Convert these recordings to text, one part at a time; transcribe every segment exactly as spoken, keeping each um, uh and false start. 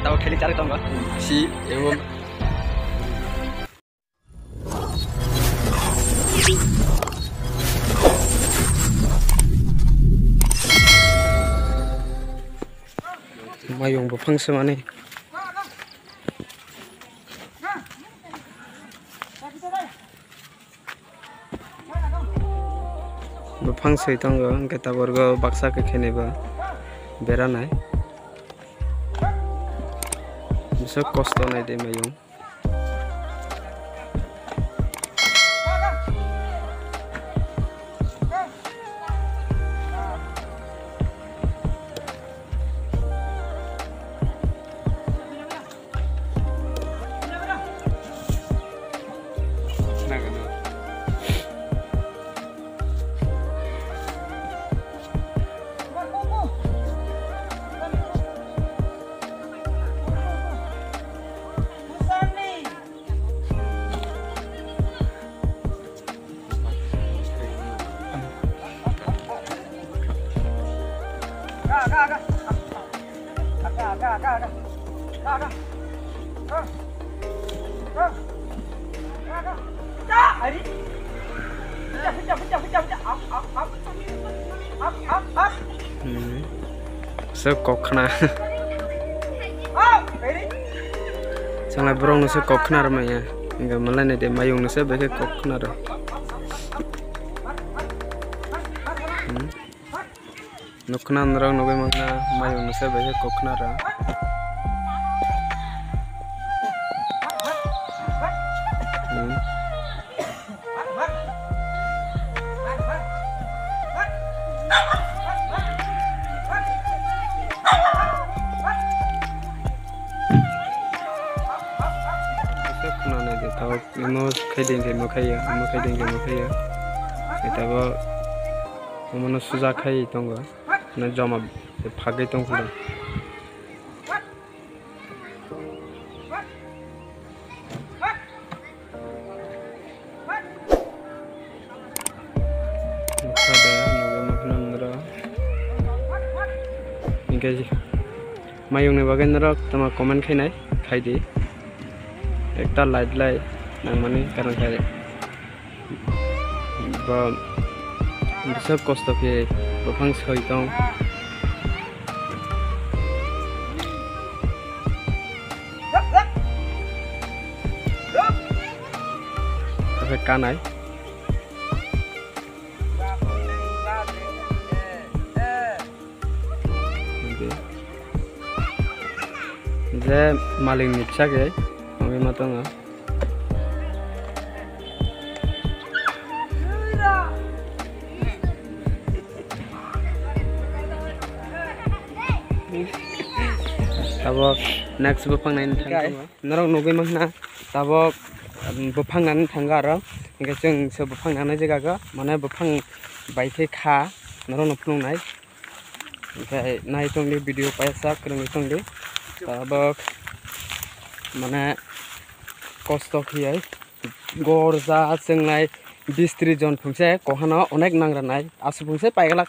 Tabo kheli chari tongo. Si, emo. Mayung buphang se mani. Buphang soi tongo, hwnkhe tabuk baksa khe khenwi bo beranai. Bwswk kosto nai de mayung. Hmm. Se kok khna. Chwng lai borok no se kok khna rw manya. Hingke malai nai de mayung no se bai khe kok khna rw. Hmm. Nukna norok nugwi mangna mayung no se bai khe kok khna rw. Hmm. Khna nai de tabuk imo khaiding khe imo khaiya, imo khaiding khe imo khaiya. Tabuk omono suja khai tongo, na joma phagwi tongkha. Nukha de, nugwi mankha norok. Hinkhe mayung ni bagwi norok tamo comment khainai, khaidi. Ekta like lai nangmani karon khe. Bo bwswk kosto khe buphang soi tong. Abo kanai. Je malik ni bwsa khe wngwi ma tongo. Abo next buphang naini thangkha. Norok nugwi mankha tabuk buphang nani thangkha aro, hinkhe chwng se buphang nani jaga o mane buphang bai khe kha norokno phunuknai. Hinkhe nai tongdi video paisa kwrwngwi tongdi. Tabuk mane kosto khiyai gorja chwnglai bis tris jon phungse kohano onek nangra nai aswk phungse paiglak.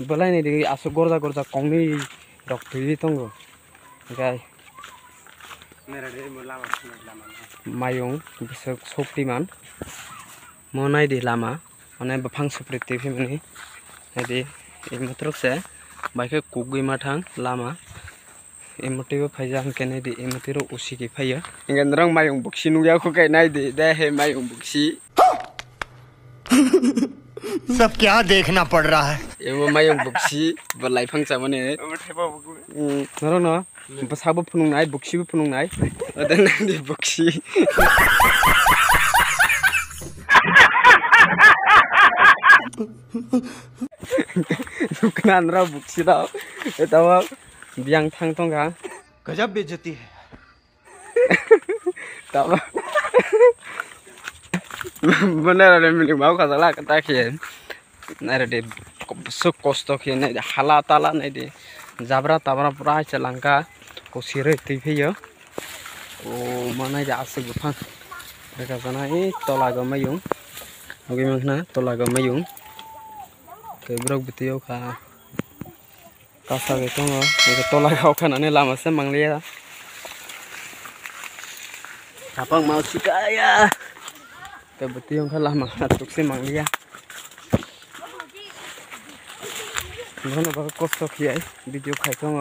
Belai ni di aswk gorja gorja kongni rok twiwi tongo. Hinkhe mayung bwswk sukti man. Mo naidi lama, mane buphang supri twi phimani. Naidi, imo twrwk se bai khe kugwi ma thang lama. Imo twibo phaijak hwnkhe naidi, imo twirok usiki phaiya. Hinkhe norok mayung buksi nukya kho khe naidi, de he mayung buksi. सब क्या देखना पड़ रहा है? Imo mayung buksi, bo laiphang chamani. Omo thaiba buku. Hmm, norokno bwsakbo phunuknai, buksibo phunuknai. Ode nangni buksi. Nukna nra buksi rok. Etawa biyang thang tongkha. गजब बेइज्जती है। Tamo. Bo nai rani milik mau kha jala kata khe. Nai rade sok kosto khe nai de hala tala nai de. Jabra tabra pura se langka. Ko siroi twi phiyo. O manai de aswk buphang. Rega jana e tola go mayung. Ogi mangna tola go mayung. Ke brok bitiyo kha. Kasa bai tongo, eko tola kau khanani lama se mangliya. Kapang mau sikaya. Tei bwtwi wngkha lama tukse mangliya. Bono bagwi kosto khiyai video khai tongo.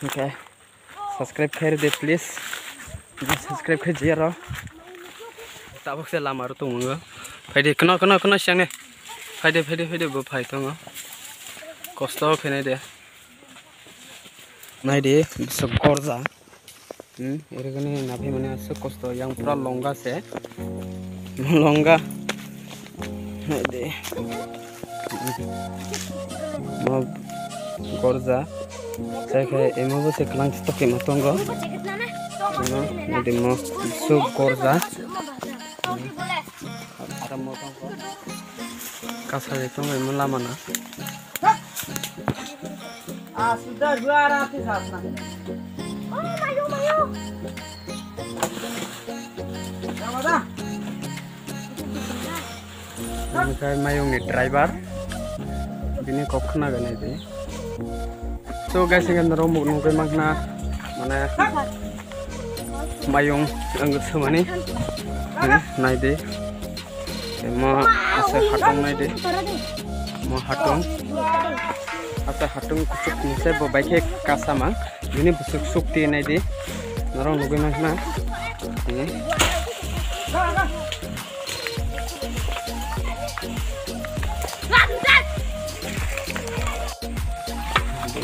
Hwnkhe subscribe khairwdi please. Subscribe khai jiya rw. Tabuk se lama rw tongmwngo. Phaidi, kheno, kheno, kheno siyang ne. Phaidi, phaidi, phaidi, bo phai tongo. Kosto khainai de. Naidi, bwswk gorja. Hmm, erikani naphimani aswk kosto, yang pura longga se. Longga. Naidi. Mo gorja. Chai khe emo bo se kwlang chitok khe ma tongo. Emo, naidi mo bwswk gorja. Kasa de tongo emo lama na. Omo khe mayung ni driver, bini kok khna gwnai di. So guys, hingke norok nugwi mankha, mane mayung ang swmani, hmm, naidi. Mo asa hatong naidi. Mo hatong. Asa hatong kuchuk nise bo baikhe kasama. Bini bwswk sukti naidi. Norok nugwi mankha. Hmm.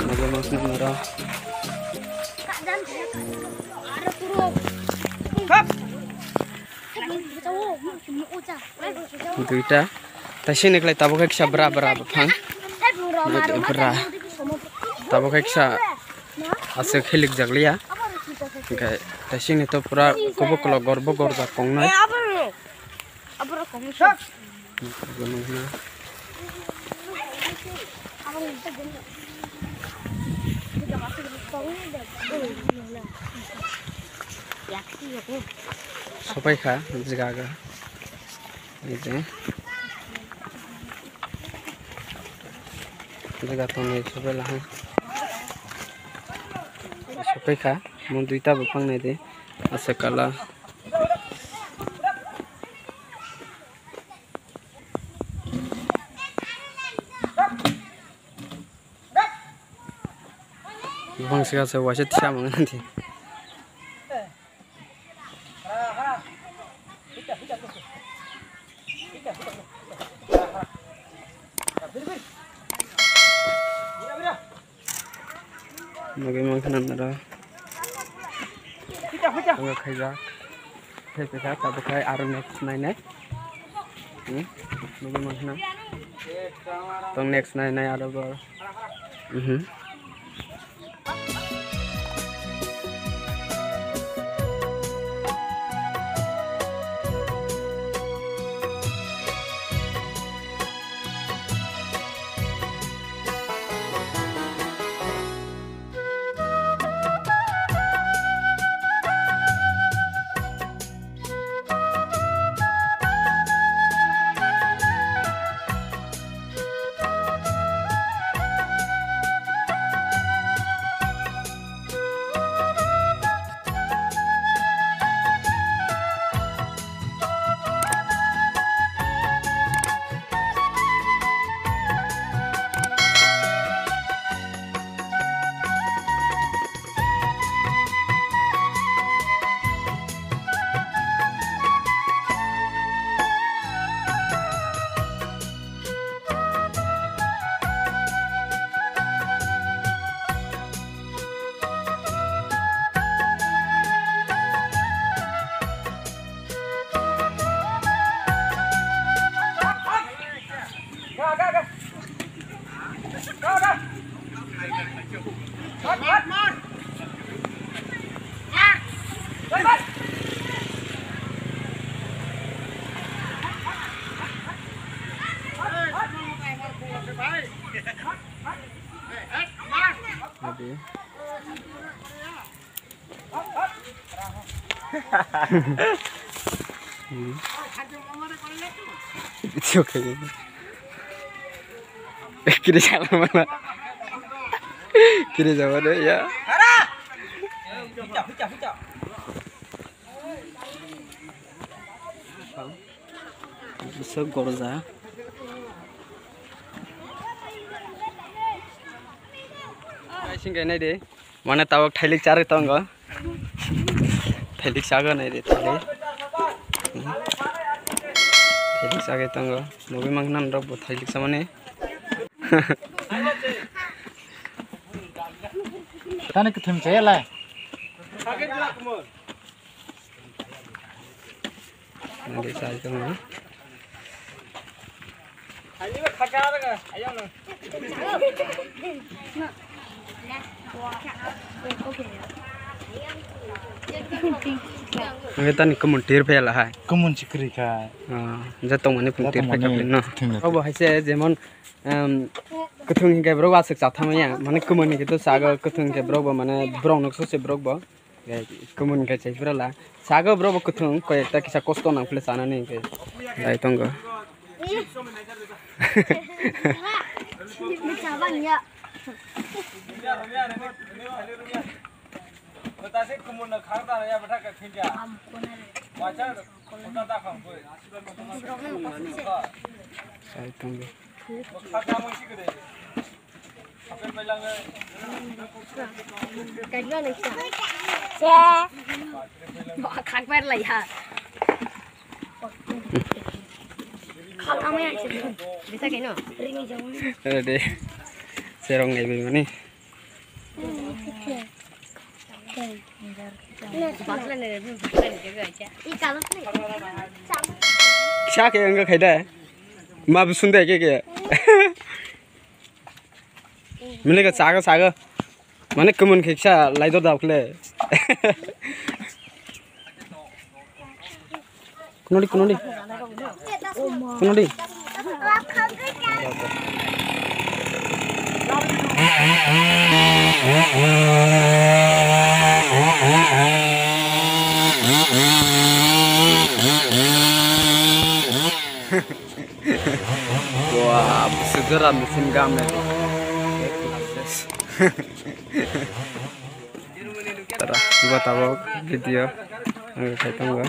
Nugwi mankha norok. Duita. Taisini khlai tabuk khe kisa bra bra buphang. Bra. Tabuk khe kisa aswk hilik jakliya. Hwnkhe taisini to pura kubuk kolok gorbo gorjak kongnai. Sopaikha jaga. Ede. Jaga tongnai sopai laha. Sopaikha, mo duita buphang naidi. Asa kala. Buphang sika se waisa thisa mangna di. Nugwi mankha nang naro. Ang khaijak. Khe pekha tabuk khai aro next nainai. Hmm? Nugwi mankha nang. Tong next nainai aro bo. Mhm. Video khayo. Kiri salam mana? Kiri jabo de ya. Bisa gorja. Sing kainai de. Mane tabok thailik charwi tongo. Thailik chago nai de thailik. Thailik chagwi tongo. Nugwi mankha norok bo thailik chamani. Tani kwthwng chaya lai. Nugwi chai tongo. Nugwi tani kumun tir phela hai. Kumun chikri kha. Ah, jatong mani pun tir phela no. Obo hai se jemon, em, kwthwng hinkhe borok aswk chathamaya, mane kumun hinkhe to sago, kwthwng hinkhe borok bo mane borok nuk sose borok bo. Kumun khe chai pura la. Sago bro bo kwthwng koi ekta kisa kosto nang phile chanani hinkhe. Dai tongo. Dai tongo. Ready. Serong ngai bai mani. Kisa khe wngkha khaida. Ma bwswng de khe khe. Mili khe chago chago. Mane kumun khe kisa laido dao khle. Kunodi, kunodi. Kunodi. Wah, sejera mesin gam ya. Tara, buat tabok video. Ang khai tongo.